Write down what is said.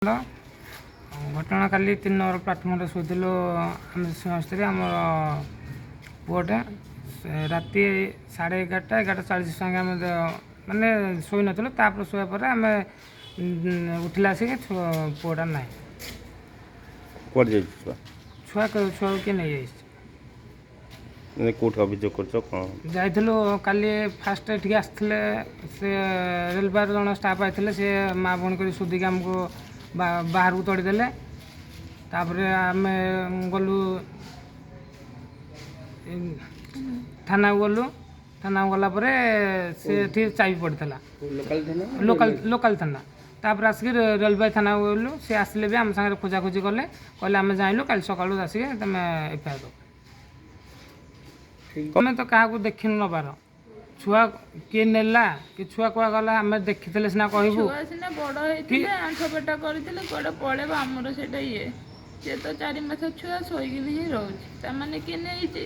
ଘଟଣା କାଲି 3 ନମ୍ବର ପ୍ଲାଟଫର୍ମରେ ଶୋଇଥିଲୁ ଆମେ ସ୍ୱାମୀ ସ୍ତ୍ରୀ, ଆମର ପୁଅଟା। ସେ ରାତି 11:30, 11:40 ସାଙ୍ଗେ ଆମେ ମାନେ ଶୋଇନଥିଲୁ। ତାପରେ ଶୋଇବା ପରେ ଆମେ ଉଠିଲା ଆସିକି ପୁଅଟା ନାହିଁ। କୁଆଡ଼େ ଯାଇଛି ଛୁଆ? ଛୁଆକୁ କିଏ ନେଇଯାଇଛି। ମାନେ କେଉଁଠି ଅଭିଯୋଗ କରୁଛ କ'ଣ? ଯାଇଥିଲୁ କାଲି। ଫାଷ୍ଟ ଏଠିକି ଆସିଥିଲେ, ସେ ରେଲୱେର ଜଣେ ଷ୍ଟାଫ୍ ଆସିଥିଲେ। ସେ ମା ଭଉଣୀ କରି ଶୋଧିକି ଆମକୁ ବାହାରକୁ ତଡ଼ିଦେଲେ। ତାପରେ ଆମେ ଗଲୁ, ଥାନାକୁ ଗଲୁ। ଥାନାକୁ ଗଲା ପରେ ସେଠି ଚାବି ପଡ଼ିଥିଲା। ଲୋକାଲ ଥାନା। ତାପରେ ଆସିକି ରେଲବାଇ ଥାନାକୁ ଗଲୁ। ସେ ଆସିଲେ ବି ଆମ ସାଙ୍ଗରେ ଖୋଜାଖୋଜି କଲେ। କହିଲେ, ଆମେ ଜାଣିଲୁ, କାଲି ସକାଳୁ ଆସିକି ତୁମେ ଏଫଆଇଆର ଦେବ। ଆମେ ତ କାହାକୁ ଦେଖିନୁ ନେବାର। ଛୁଆ କିଏ ନେଲା କି ଛୁଆ କୁଆ ଗଲା, ଆମେ ଦେଖିଥିଲେ ସିନା କହିବୁ। ଛୁଆ ସିନା ବଡ଼ ହେଇଥିଲେ, ଆଣ୍ଠ ପେଟା କରିଥିଲେ କୁଆଡ଼େ ପଳେଇବ, ଆମର ସେଇଟା ଇଏ। ସିଏ ତ 4 ମାସ ଛୁଆ, ଶୋଇକିନି ହିଁ ରହୁଛି। ତାମାନେ କିଏ ନେଇଛି?